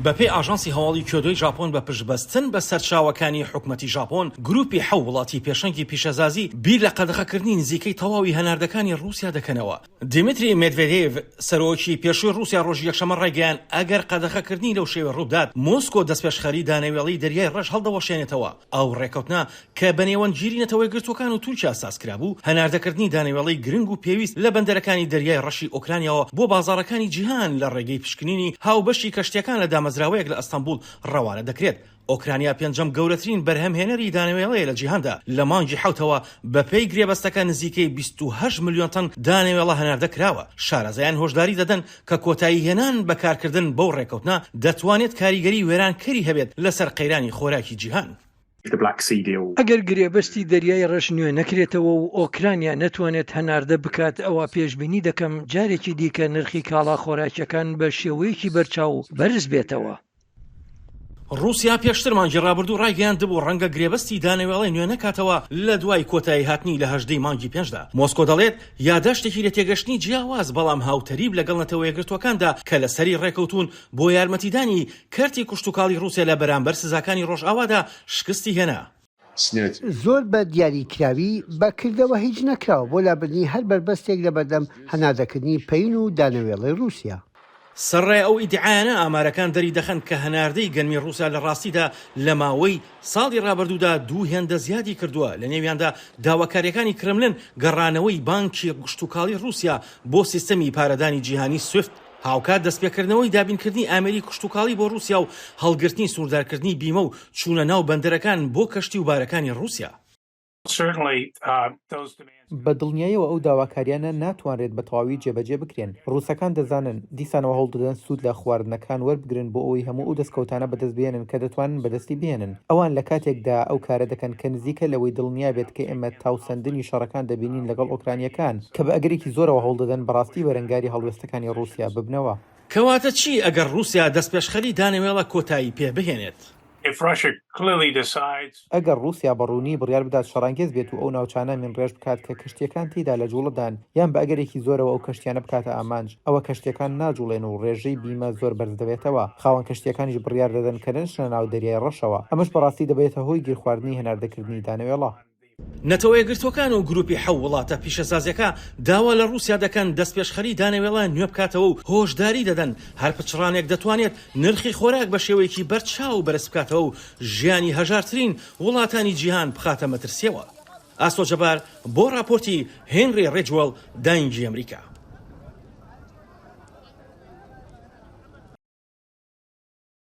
بەپێی ئاژانسی هەواڵی کیۆدۆی ژاپۆن بە پشتبەستن بە سەرچاوەکانی حکومەتی ژاپۆن، گروپی حەو وڵاتی پێشەنگی پیشەسازی بیر لە قەدەغەکردنی نزیکەی تەواوی هەناردەکانی ڕووسیا دەکەنەوە. دیمیتری مێدڤێدێڤ، سەرۆکی پێشووی ڕووسیا ڕۆژی یەکشەممە ڕایگەیاند، ئەگەر قەدەغەکردنی لەو شێوەیە ڕووبدات، مۆسکۆ دەستپێشخەری دانەوێڵەی دەریای ڕەش هەڵدەوەشێنێتەوە. ئەو ڕێککەوتنە کە بە نێوەندگیری نەتەوەیەکگرتووەکان و تورکیا سازکرابوو، هەناردەکردنی دانەوێڵەی گرنگ و پێویست لە بەندەرەکانی دەریای ڕەشی ئۆکرانیاوە بۆ بازاڕەکانی جیهان لە ڕێگەی پشکنینی هاوبەشی کەشتییەکان لە دامەزراوەیەک لە ئەستەنبوڵ ڕەوانە دەکرێت. ئۆکرانیا پێنجەم گەورەترین بەرهەمهێنەری دانەوێڵەیە لە جیهاندا، لە مانگی حەوتەوە بەپێی گرێبەستەکە نزیکەی 28 ملیۆن تەن دانەوێڵە هەناردە کراوە. شارەزایان هۆشداری دەدەن کە کۆتاییهێنان بە کارکردن بەو ڕێککەوتنە دەتوانێت کاریگەری وێرانکەری هەبێت لەسەر قەیرانی خۆراکی جیهان. ئەگەر گرێبەستی دەریای ڕەش نوێ نەکرێتەوە و ئۆکرانیا نەتوانێت هەناردە بکات، ئەوا پێشبینی دەکەم جارێکی دیکە نرخی کاڵا خۆراکیەکان بە شێوەیەکی بەرچاو بەرز بێتەوە. ڕووسیا پێشتر مانگی ڕابردوو ڕایگەیاندبوو ڕەنگە گرێبەستی دانەوێڵەی نوێ نەکاتەوە لە دوای کۆتایی هاتنی لە 18 مانگی پێنجدا. مۆسکۆ دەڵێت یاداشتێکی لێتێگەشتنی جیاواز بەڵام هاوتەریب لەگەڵ نەتەوەیەکگرتووەکاندا کە لەسەری ڕێکەوتوون بۆ یارمەتیدانی کەرتی کشتوکاڵی ڕووسیا لە بەرامبەر سزاکانی ڕۆژئاوادا شکستی هێنا. زۆر بە دیاریکراوی بە کردەوە هیچ نەکراوە بۆ لابردنی هەر بەربەستێک لەبەردەم هەناردەکردنی پەین و دانەوێڵەی ڕووسیا. سەرەڕای ئەو ئیدعایانە، ئامارەکان دەریدەخەن کە هەناردەی گەنمی ڕووسیا لە ڕاستیدا لە ماوەی ساڵی ڕابردوودا دوو هێندە زیادی کردووە، لەنێویاندا داواکارییەکانی کرملن گەڕانەوەی بانکی کشتوکاڵی ڕووسیا بۆ سیستەمی پارەدانی جیهانی سویفت، هاوکات دەستپێکردنەوەی دابینکردنی ئامێری کشتوکاڵی بۆ ڕووسیا و هەڵگرتنی سنووردارکردنی بیمە و چوونە ناو بەندەرەکان بۆ کەشتی و بارەکانی ڕووسیا. بە دڵنیاییەوە ئەو داواکارییانە ناتوانرێت بە تەواوی جێبەجێ بکرێن. ڕووسەکان دەزانن، دیسانەوە هەوڵدەدەن سوود لە خواردنەکان وەربگرن بۆ ئەوەی هەموو ئەو دەستکەوتانە بەدەست بهێنن کە دەتوانن بەدەستی بهێنن. ئەوان لە کاتێکدا ئەو کارە دەکەن کە نزیکە لەوەی دڵنیا بێت کە ئێمە تاوسەندنی شەڕەکان دەبینین لەگەڵ ئۆکرانییەکان کە بە ئەگەرێکی زۆرەوە هەوڵدەدەن بەڕاستی بەرەنگاری هەڵوێستەکانی ڕووسیا ببنەوە. کەواتە چی ئەگەر ڕووسیا دەستپێشخەری دانەوێڵە کۆتایی پێ بهێنێت؟ ئەگەر ڕووسیا بە ڕوونی بڕیار بدات شەڕانگێز بێت و ئەو ناوچانە مینڕێژ بکات کە کەشتییەکان تێیدا لە جووڵەدان، یان بە ئەگەرێکی زۆرەوە ئەو کەشتییانە بکاتە ئامانج، ئەوە کەشتییەکان ناجووڵێن و ڕێژەی بیمە زۆر بەرز دەبێتەوە. خاوەن کەشتییەکانیش بڕیار دەدەن کە نەچنە ناو دەریای ڕەشەوە. ئەمەش بەڕاستی دەبێتە هۆی گیرخواردنی هەناردەکردنی دانەوێڵە. نەتەوەیەکگرتووەکان و گروپی حەو وڵاتە پیشەسازیەکە داوا لە ڕووسیا دەکەن دەستپێشخەری دانەوێڵە نوێ بکاتەوە و هۆشداری دەدەن هەر پچڕانێک دەتوانێت نرخی خۆراک بە شێوەیەکی بەرچاو بەرزبکاتەوە و ژیانی هەژارترین وڵاتانی جیهان بخاتە مەترسیەوە. ئاسۆ جەبار بۆ ڕاپۆرتی هێنری ڕیجوێڵ دەنگی ئەمریکا.